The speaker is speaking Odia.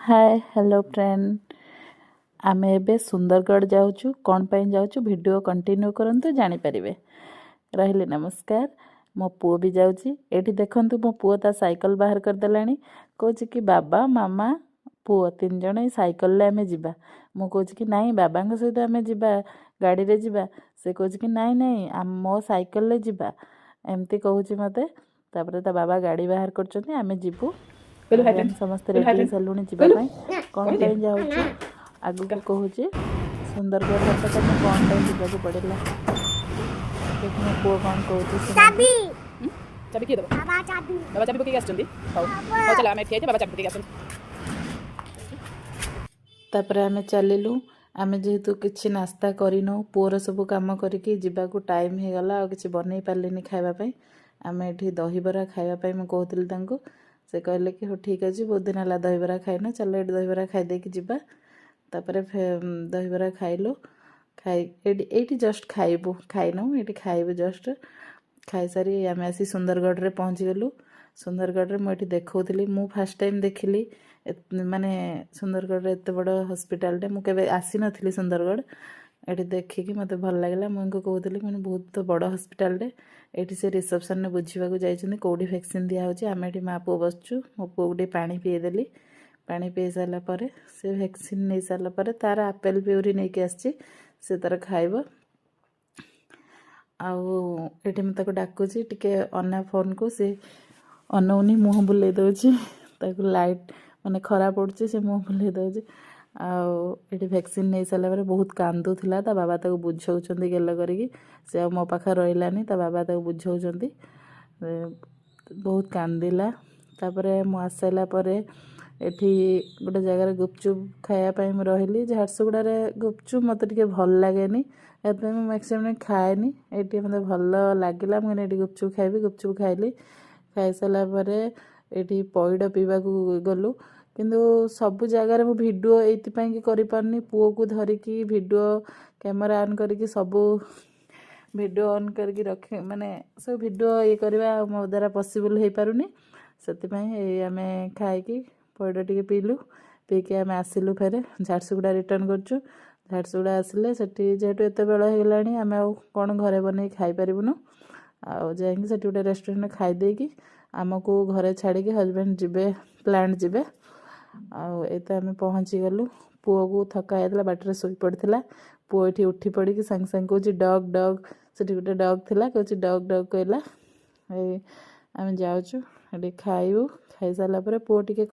ହାଏ, ହ୍ୟାଲୋ ଫ୍ରେଣ୍ଡ, ଆମେ ଏବେ ସୁନ୍ଦରଗଡ଼ ଯାଉଛୁ। କ'ଣ ପାଇଁ ଯାଉଛୁ, ଭିଡ଼ିଓ କଣ୍ଟିନ୍ୟୁ କରନ୍ତୁ, ଜାଣିପାରିବେ। ରହିଲି, ନମସ୍କାର। ମୋ ପୁଅ ବି ଯାଉଛି। ଏଇଠି ଦେଖନ୍ତୁ, ମୋ ପୁଅ ତା ସାଇକେଲ ବାହାର କରିଦେଲାଣି। କହୁଛି କି ବାବା, ମାମା, ପୁଅ ତିନି ଜଣ ଏଇ ସାଇକେଲରେ ଆମେ ଯିବା। ମୁଁ କହୁଛି କି ନାଇଁ, ବାବାଙ୍କ ସହିତ ଆମେ ଯିବା, ଗାଡ଼ିରେ ଯିବା। ସେ କହୁଛି କି ନାଇଁ ନାଇଁ, ମୋ ସାଇକେଲରେ ଯିବା, ଏମିତି କହୁଛି ମୋତେ। ତାପରେ ତା ବାବା ଗାଡ଼ି ବାହାର କରୁଛନ୍ତି, ଆମେ ଯିବୁ। କହିଲୁ ହାଇ ଏବେ ଆମେ ଫ୍ରେଣ୍ଡ। ସମସ୍ତେ କହିଲୁ ହାଇ ରେଡ଼ି ଫ୍ରେଣ୍ଡ। ହେଇସାରିଲୁଣି ଯିବା କହିଲୁ ପାଇଁ। କ'ଣ କହିଦେ। ପାଇଁ ଯାଉଛୁ, ଆଗକୁ କହୁଛି। ସୁନ୍ଦରଗଡ଼ ହଠାତ୍ ଆମେ କ'ଣ ପାଇଁ ଯିବାକୁ ପଡ଼ିଲା, ଦେଖ ମୋ ପୁଅ କ'ଣ କହୁଛି, ଶୁଣନ୍ତୁ। ଚାବି। ଚାବି କିଏ ଦେବ? ବାବା ଚାବି। ବାବା ଚାବି ପକେଇକି ଆସିଛନ୍ତି। ହଉ ହଉ, ଚାଲ, ଆମେ ଏଠି ହେଇଛେ, ବାବା ଚାବି ପକେଇକି ଆସନ୍ତୁ। ତାପରେ ଆମେ ଚାଲିଲୁ। ଆମେ ଯେହେତୁ କିଛି ନାସ୍ତା କରିନୁ, ପୁଅର ସବୁ କାମ କରିକି ଯିବାକୁ ଟାଇମ୍ ହେଇଗଲା, ଆଉ କିଛି ବନେଇ ପାରିଲିନି ଖାଇବା ପାଇଁ। ଆମେ ଏଠି ଦହିବରା ଖାଇବା ପାଇଁ ମୁଁ କହୁଥିଲି ତାଙ୍କୁ। ସେ କହିଲେ କି ହଉ ଠିକ୍ ଅଛି, ବହୁତ ଦିନ ହେଲା ଦହିବରା ଖାଇନୁ, ଚାଲ ଏଠି ଦହିବରା ଖାଇଦେଇକି ଯିବା। ତାପରେ ଦହିବରା ଖାଇଲୁ। ଖାଇ ଏଇଠି ଏଇଠି ଜଷ୍ଟ ଖାଇବୁ, ଖାଇନୁ, ଏଇଠି ଖାଇବୁ ଜଷ୍ଟ। ଖାଇସାରି ଆମେ ଆସି ସୁନ୍ଦରଗଡ଼ରେ ପହଞ୍ଚିଗଲୁ। ସୁନ୍ଦରଗଡ଼ରେ ମୁଁ ଏଠି ଦେଖାଉଥିଲି। ମୁଁ ଫାର୍ଷ୍ଟ ଟାଇମ୍ ଦେଖିଲି ମାନେ ସୁନ୍ଦରଗଡ଼ରେ ଏତେ ବଡ଼ ହସ୍ପିଟାଲଟେ। ମୁଁ କେବେ ଆସିନଥିଲି ସୁନ୍ଦରଗଡ଼। ଏଠି ଦେଖିକି ମୋତେ ଭଲ ଲାଗିଲା। ମୁଁ ୟାଙ୍କୁ କହୁଥିଲି ମାନେ ବହୁତ ବଡ଼ ହସ୍ପିଟାଲଟେ। ଏଇଠି ସେ ରିସେପସନରେ ବୁଝିବାକୁ ଯାଇଛନ୍ତି କେଉଁଠି ଭ୍ୟାକ୍ସିନ୍ ଦିଆହେଉଛି। ଆମେ ଏଠି ମା ପୁଅ ବସିଛୁ। ମୋ ପୁଅକୁ ଟିକେ ପାଣି ପିଇଦେଲି। ପାଣି ପିଇ ସାରିଲା ପରେ, ସେ ଭ୍ୟାକ୍ସିନ୍ ନେଇ ସାରିଲା ପରେ ତାର ଆପେଲ୍ ପିଉରି ନେଇକି ଆସିଛି, ସେ ତାର ଖାଇବ। ଆଉ ଏଠି ମୁଁ ତାକୁ ଡାକୁଛି, ଟିକେ ଅନା ଫୋନ୍କୁ। ସେ ଅନଉନି, ମୁହଁ ବୁଲେଇ ଦେଉଛି। ତାକୁ ଲାଇଟ୍ ମାନେ ଖରା ପଡ଼ୁଛି, ସେ ମୁହଁ ବୁଲେଇ ଦେଉଛି। ଆଉ ଏଠି ଭ୍ୟାକ୍ସିନ୍ ନେଇ ସାରିଲା ପରେ ବହୁତ କାନ୍ଦୁଥିଲା। ତା ବାବା ତାକୁ ବୁଝାଉଛନ୍ତି ଗେଲ କରିକି। ସେ ଆଉ ମୋ ପାଖରେ ରହିଲାନି। ତା ବାବା ତାକୁ ବୁଝାଉଛନ୍ତି, ବହୁତ କାନ୍ଦିଲା। ତାପରେ ମୁଁ ଆସିସାରିଲା ପରେ ଏଠି ଗୋଟେ ଜାଗାରେ ଗୁପଚୁପ୍ ଖାଇବା ପାଇଁ ମୁଁ ରହିଲି। ଝାରସୁଗୁଡ଼ାରେ ଗୁପଚୁପ୍ ମୋତେ ଟିକେ ଭଲ ଲାଗେନି, ସେଥିପାଇଁ ମୁଁ ମ୍ୟାକ୍ସିମମ୍ ଖାଏନି। ଏଇଠି ମୋତେ ଭଲ ଲାଗିଲା। ମୁଁ କହିଲି ଏଠି ଗୁପଚୁପ୍ ଖାଇବି। ଗୁପଚୁପ୍ ଖାଇଲି। ଖାଇସାରିଲା ପରେ ଏଇଠି ପଇଡ଼ ପିଇବାକୁ ଗଲୁ। କିନ୍ତୁ ସବୁ ଜାଗାରେ ମୁଁ ଭିଡ଼ିଓ ଏଇଥିପାଇଁ କି କରିପାରୁନି, ପୁଅକୁ ଧରିକି ଭିଡ଼ିଓ କ୍ୟାମେରା ଅନ୍ କରିକି, ସବୁ ଭିଡ଼ିଓ ଅନ୍ କରିକି ରଖି, ମାନେ ସବୁ ଭିଡ଼ିଓ ଇଏ କରିବା ମୋ ଦ୍ୱାରା ପସିବୁଲ୍ ହେଇପାରୁନି। ସେଥିପାଇଁ ଏଇ ଆମେ ଖାଇକି ପଇଡ଼ ଟିକେ ପିଇଲୁ। ପିଇକି ଆମେ ଆସିଲୁ, ଫେରେ ଝାରସୁଗୁଡ଼ା ରିଟର୍ଣ୍ଣ କରୁଛୁ। ଝାରସୁଗୁଡ଼ା ଆସିଲେ ସେଠି ଯେହେତୁ ଏତେ ବେଳ ହେଇଗଲାଣି, ଆମେ ଆଉ କ'ଣ ଘରେ ବନେଇକି ଖାଇପାରିବୁନୁ। ଆଉ ଯାଇକି ସେଠି ଗୋଟେ ରେଷ୍ଟୁରାଣ୍ଟରେ ଖାଇଦେଇକି ଆମକୁ ଘରେ ଛାଡ଼ିକି ହଜବେଣ୍ଡ ଯିବେ, ପ୍ଲାଣ୍ଟ ଯିବେ। ଆଉ ଏଇ ତ ଆମେ ପହଞ୍ଚିଗଲୁ। ପୁଅକୁ ଥକା ହେଇଥିଲା, ବାଟରେ ଶୋଇପଡ଼ିଥିଲା। ପୁଅ ଏଠି ଉଠି ପଡ଼ିକି ସାଙ୍ଗେ ସାଙ୍ଗେ କହୁଛି ଡଗ୍ ଡଗ୍। ସେଠି ଗୋଟେ ଡଗ୍ ଥିଲା, କହୁଛି ଡଗ୍ ଡଗ୍ କହିଲା। ଏଇ ଆମେ ଯାଉଛୁ, ଏଠି ଖାଇବୁ। ଖାଇସାରିଲା ପରେ ପୁଅ ଟିକେ